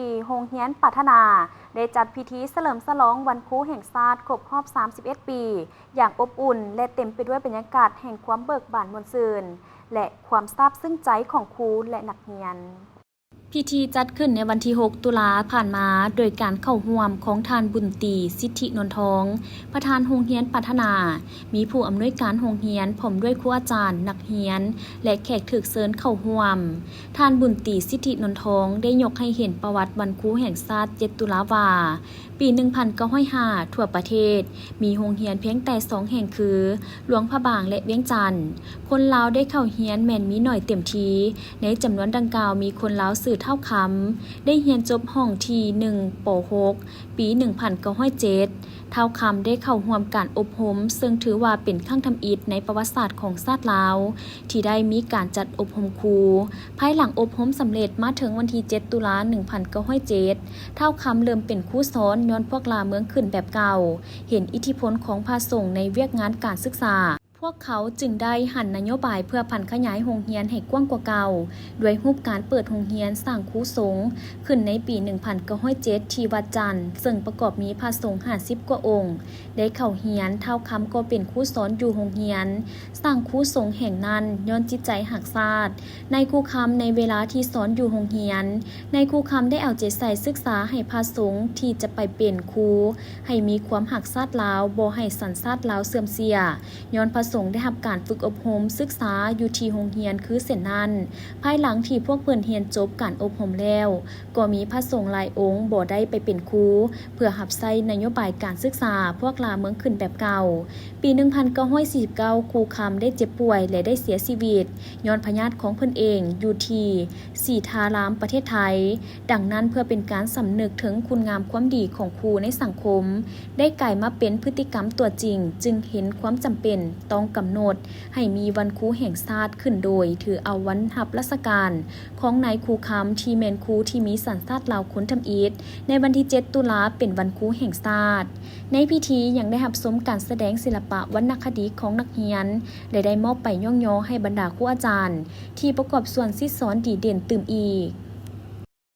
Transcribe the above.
ທີ່ໂຮງຮຽນປັດທະນາ ໄດ້ຈັດພິທີສະເຫຼີມສະຫຼອງວັນຄູແຫ່ງຊາດຄົບຮອບສາມສິບເອັດປີ ຢ່າງອົບອຸ່ນ ແລະ ເຕັມໄປດ້ວຍບັນຍາກາດແຫ່ງຄວາມເບີກບານມ່ວນຊື່ນ ແລະ ຄວາມຊາບຊຶ້ງໃຈຂອງຄູ ແລະ ນັກຮຽນ. ພິທີຈັດຂຶ້ນໃນວັນທີຫົກ ຕຸລາຜ່ານມາ ໂດຍການເຂົ້າຮ່ວມຂອງທ່ານ ບຸນຕີ ສິດທິນວນທອງ ປະທານໂຮງຮຽນປັດທະນາ, ມີຜູ້ອຳນວຍການໂຮງຮຽນ ພ້ອມດ້ວຍຄູອາຈານ, ນັກຮຽນ ແລະ ແຂກຖືກເຊີນເຂົ້າຮ່ວມ. ທ່ານ ບຸນຕີ ສິດທິນວນທອງ ໄດ້ຍົກໃຫ້ເຫັນປະຫວັດວັນຄູແຫ່ງຊາດ ເຈັດ ຕຸລາ ວ່າ ປີໜຶ່ງພັນເກົ້າຮ້ອຍຫ້າ ທົ່ວປະເທດ ມີໂຮງຮຽນພຽງແຕ່ສອງແຫ່ງຄື ຫຼວງພະບາງ ແລະ ວຽງຈັນ. ຄົນລາວໄດ້ເຂົ້າຮຽນແມ່ນມີໜ້ອຍເຕັມທີ. ໃນຈຳນວນດັ່ງກ່າວ ມີຄົນລາວຊື່ທ້າວຄຳ ໄດ້ຮຽນຈົບຫ້ອງທີໜຶ່ງ ປໍຫົກ ປີໜຶ່ງພັນເກົ້າຮ້ອຍເຈັດ. ທ້າວຄຳໄດ້ເຂົ້າຮ່ວມການອົບຮົມ ເຊິ່ງຖືວ່າເປັນຄັ້ງທຳອິດໃນປະຫວັດສາດຂອງຊາດລາວ ທີ່ໄດ້ມີການຈັດອົບຮົມຄູ. ພາຍຫຼັງອົບຮົມສຳເລັດມາເຖິງວັນທີເຈັດ ຕຸລາ ໜຶ່ງພັນເກົ້າຮ້ອຍເຈັດ ທ້າວຄຳເລີ່ມເປັນຄູສອນ ຍ້ອນພວກລ່າເມືອງຂຶ້ນແບບເກົ່າ ເຫັນອິດທິພົນຂອງພະສົງໃນວຽກງານການສຶກສາ. ພວກເຂົາຈຶ່ງໄດ້ຫັນນະໂຍບາຍເພື່ອຜັນຂະຫຍາຍໂຮງຮຽນໃຫ້ກວ້າງກວ່າເກົ່າ ດ້ວຍຮູບການເປີດໂຮງຮຽນສ້າງຄູສົງຂຶ້ນໃນປີໜຶ່ງພັນເກົ້າຮ້ອຍເຈັດ ທີ່ວັດຈັນ ເຊິ່ງປະກອບມີພະສົງຫ້າສິບກວ່າອົງ ໄດ້ເຂົ້າຮຽນ. ທ້າວຄຳກໍເປັນຄູສອນຢູ່ໂຮງຮຽນສ້າງຄູສົງແຫ່ງນັ້ນ ຍ້ອນຈິດໃຈຮັກຊາດ. ນາຍຄູຄຳໃນເວລາທີ່ສອນຢູ່ໂຮງຮຽນ, ນາຍຄູຄຳໄດ້ເອົາໃຈໃສ່ສຶກສາໃຫ້ພະສົງທີ່ຈະໄປເປັນຄູ ໃຫ້ມີຄວາມຮັກຊາດລາວ, ບໍ່ໃຫ້ສັນຊາດລາວເສື່ອມເສຍ. ຍ້ອນພະສົງໄດ້ຮັບການຝຶກອົບຮົມສຶກສາຢູ່ທີ່ໂຮງຮຽນຄືເຊັ່ນນັ້ນ. ພາຍຫຼັງທີ່ພວກເພິ່ນຮຽນຈົບການອົບຮົມແລ້ວ, ກໍມີພະສົງຫຼາຍອົງບໍ່ໄດ້ໄປເປັນຄູ ເພື່ອຮັບໃຊ້ນະໂຍບາຍການສຶກສາພວກລ່າເມືອງຂຶ້ນແບບເກົ່າ. ປີໜຶ່ງພັນເກົ້າຮ້ອຍສີ່ສິບເກົ້າ ຄູຄຳໄດ້ເຈັບປ່ວຍ ແລະ ໄດ້ເສຍຊີວິດ ຍ້ອນພະຍາດຂອງເພິ່ນເອງ ຢູ່ທີ່ສີທາລາມ ປະເທດໄທ. ດັ່ງນັ້ນ ເພື່ອເປັນການສຳນຶກເຖິງຄຸນງາມຄວາມດີຂອງຄູໃນສັງຄົມ ໄດ້ກາຍມາເປັນພຶດຕິກຳຕົວຈິງ, ຈຶ່ງເຫັນຄວາມຈຳເປັນຕ້ອງກຳນົດ ໃຫ້ມີວັນຄູແຫ່ງຊາດຂຶ້ນ ໂດຍຖືເອົາວັນຮັບລາຊະການຂອງນາຍຄູຄຳ ທີ່ແມ່ນຄູທີ່ມີສັນຊາດລາວຄົນທຳອິດ ໃນວັນທີເຈັດ ຕຸລາ ເປັນວັນຄູແຫ່ງຊາດ. ໃນພິທີຍັງໄດ້ຮັບຊົມການສະແດງສິລະປະວັນນະຄະດີຂອງນັກຮຽນ ແລະ ໄດ້ມອບໃບຍ້ອງຍໍໃຫ້ບັນດາຄູອາຈານທີ່ປະກອບສ່ວນສິດສອນດີເດັ່ນຕື່ມອີກ.